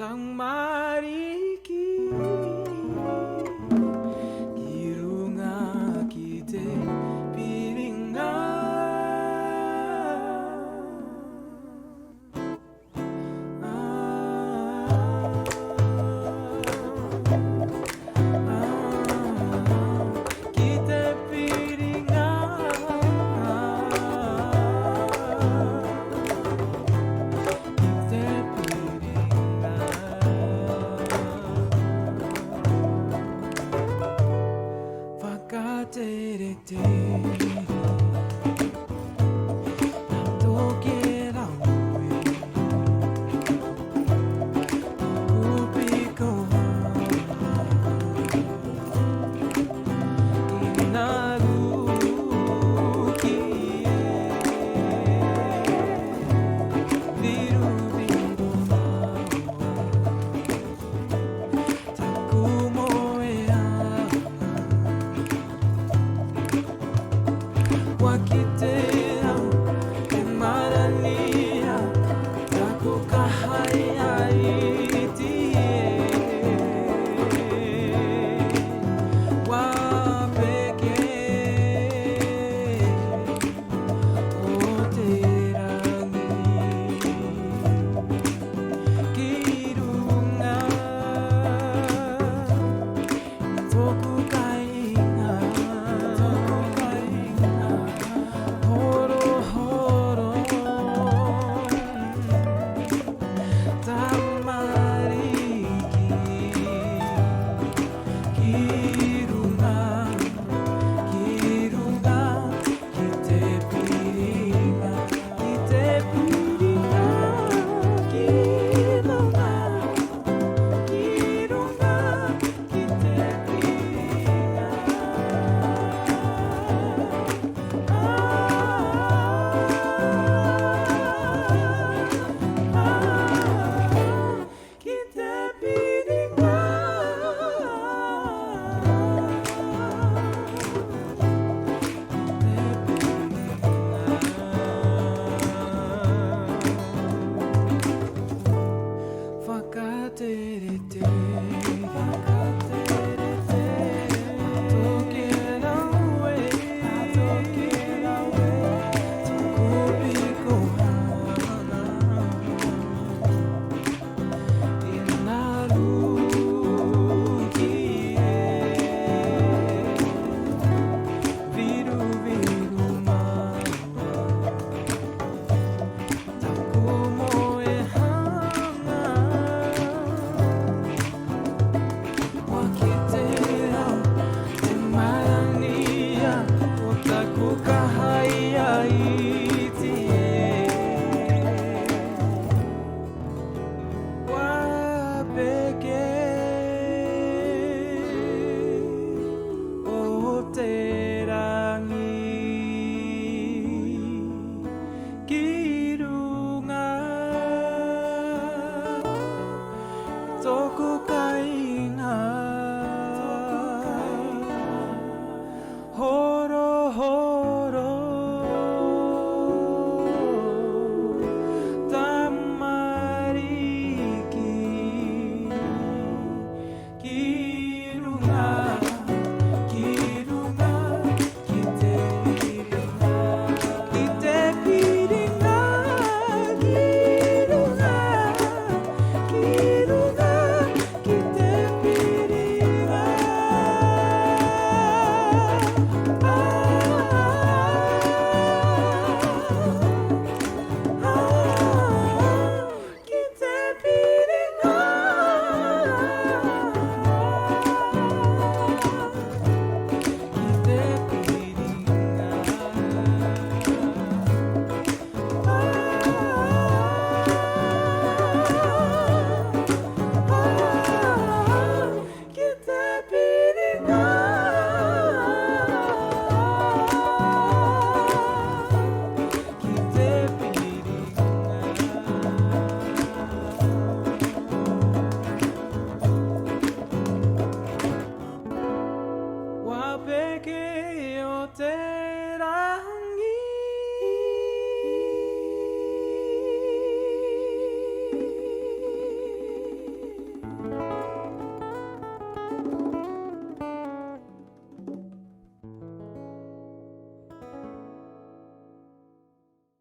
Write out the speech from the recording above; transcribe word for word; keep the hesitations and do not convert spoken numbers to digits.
Tamariki, ki runga ki te piringa. Ki te piringa, ki te piringa. Whakateretere. Tō kē rāveʻa, tōku piko, i ngā ruki e viruviru māua. Taku moe ā, ua kite au e marania, taku kaha iti e. Ua peke o te rangi ki runga. Tōku kāinga, tōku kāinga, horohoro, tamariki, ki runga, ki runga, ki te piringa, ki te piringa, ki runga, ki runga, ki te piringa. Ki te piringa. Whakateretere, whakateretere. Tō kē rāveʻa, tō kē rāveʻa, tōku piko ā. I ngā ruki e viruviru māua. Taku moe ā, ua kite au te marania o taku kaha iti e. Ua peke o te rangi ki runga. Tōku kāinga, horohoro, tamariki, ki runga, ki runga, ki te piringa, ki te piringa, ki runga, ki runga, ki te piringa. Ki te piringa. Ki te piringa. Ki te piringa. Ki te piringa. Ua peke o te